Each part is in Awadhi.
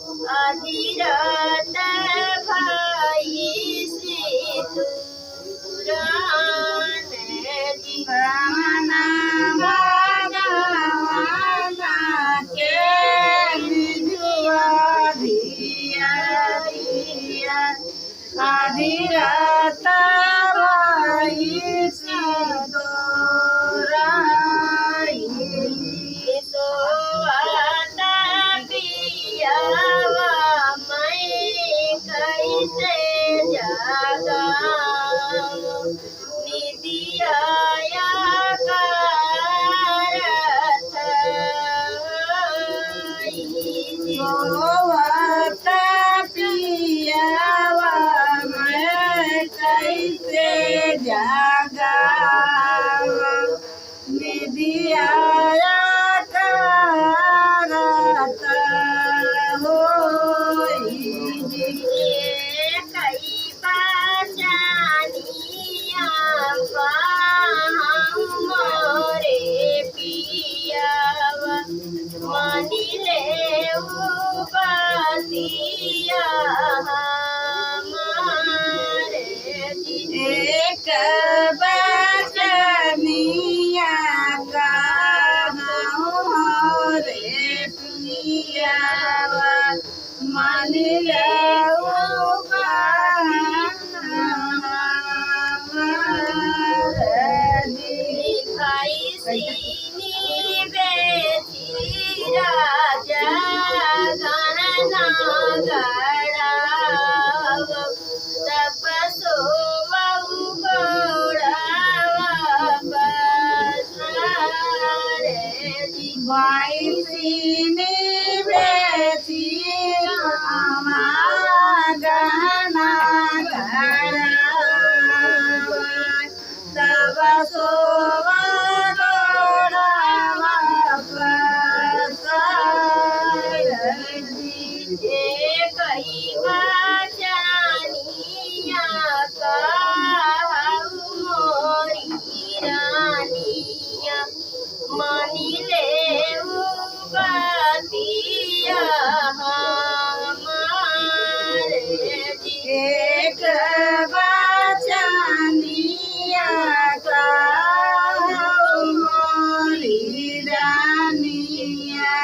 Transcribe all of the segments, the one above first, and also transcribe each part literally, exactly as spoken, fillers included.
आधी रात भइसी तुरान जी। कवना भगवान के निजुआ धिया धिया। आधी रात भइसी तुराई। सोवत पियवा मैं कइसे जागावँ, निदिया करत होई। सोवत पियवा मैं कइसे जागावँ, निदिया करत होई। कई बचनिया पाहु मोरे पियवा, मानि लेउ बतिया हमार जी। एक बचनिया कहूँ रे पियवा, मानि लेउ बतिया हमार जी। भइसी बेची राजा गहना गड़ावा, तब सोवउ गोड़वा पसारे जी। भइसी बेची रामा गहना गड़ावा, तब सोवउ गोड़वा पसारे जी। ए कई बचनिया कहउ मोरी रानिया, मानि लेउ बतिया हमार जी। एक बचनिया कहउ मोरी रानिया,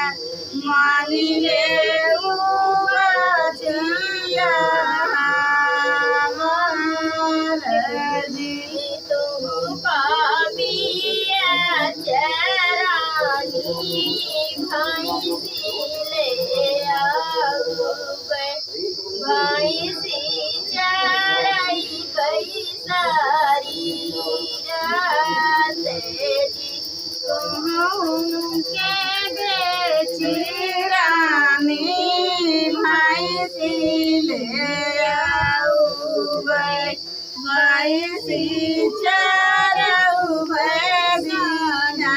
मानि लेउ बतिया हमार जी। तुहु पाबिया चरानी भइसी ले आउबे, भइसी चरइबे सारी रात जी। तुहु के बेची रानी भइसी ले आउबे, भइसी चरउबे दिना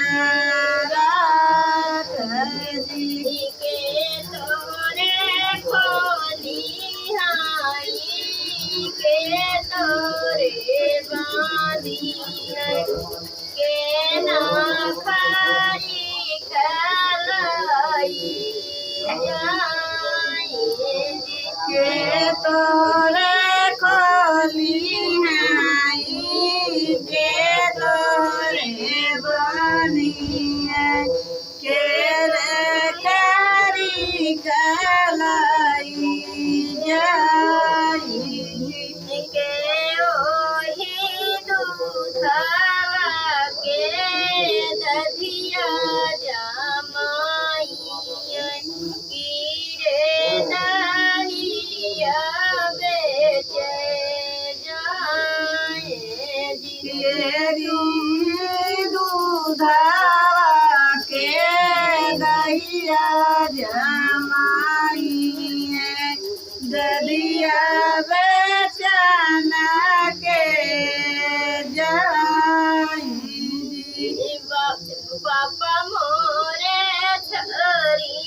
रात जी। के तोरे खोलिहाई, के तोरे बाँधिहाई, के ना खाई कलाई जाई जी। के तोरे खोलिहाई, के तोरे बाँधिहाई, के रे करी कलाई जाई। के ओही दूधवा के दधिया जमाई, की रे दहिया बेचे जाए जी। के दूधवा के दहिया जमाई, दधिया बेचना के जाई जी। बा-, बाप मोरे छोरी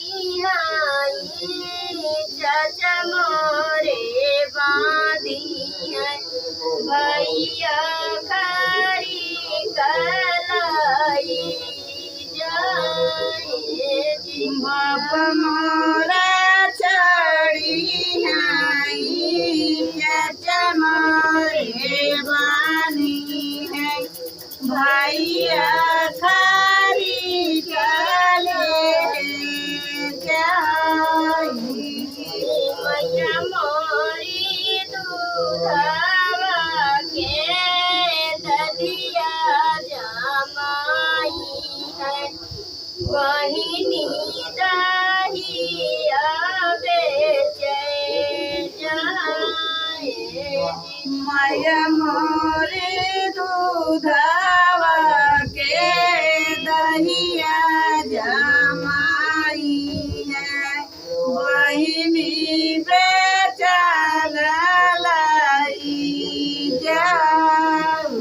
हाई, चाचा मोरे बाँधिहैं, भइया खरी कलाई जाए जी। बाप मोरा आई चचमोरे बानी है, भैया खारी चले जाई। मैया मोरी दूधवा के दधिया जमाई है, बहिनी दहिया बेचे जाए। मैया मोरे दूधवा के दहिया जमाई है, बहिनी बेचल लाई जाई।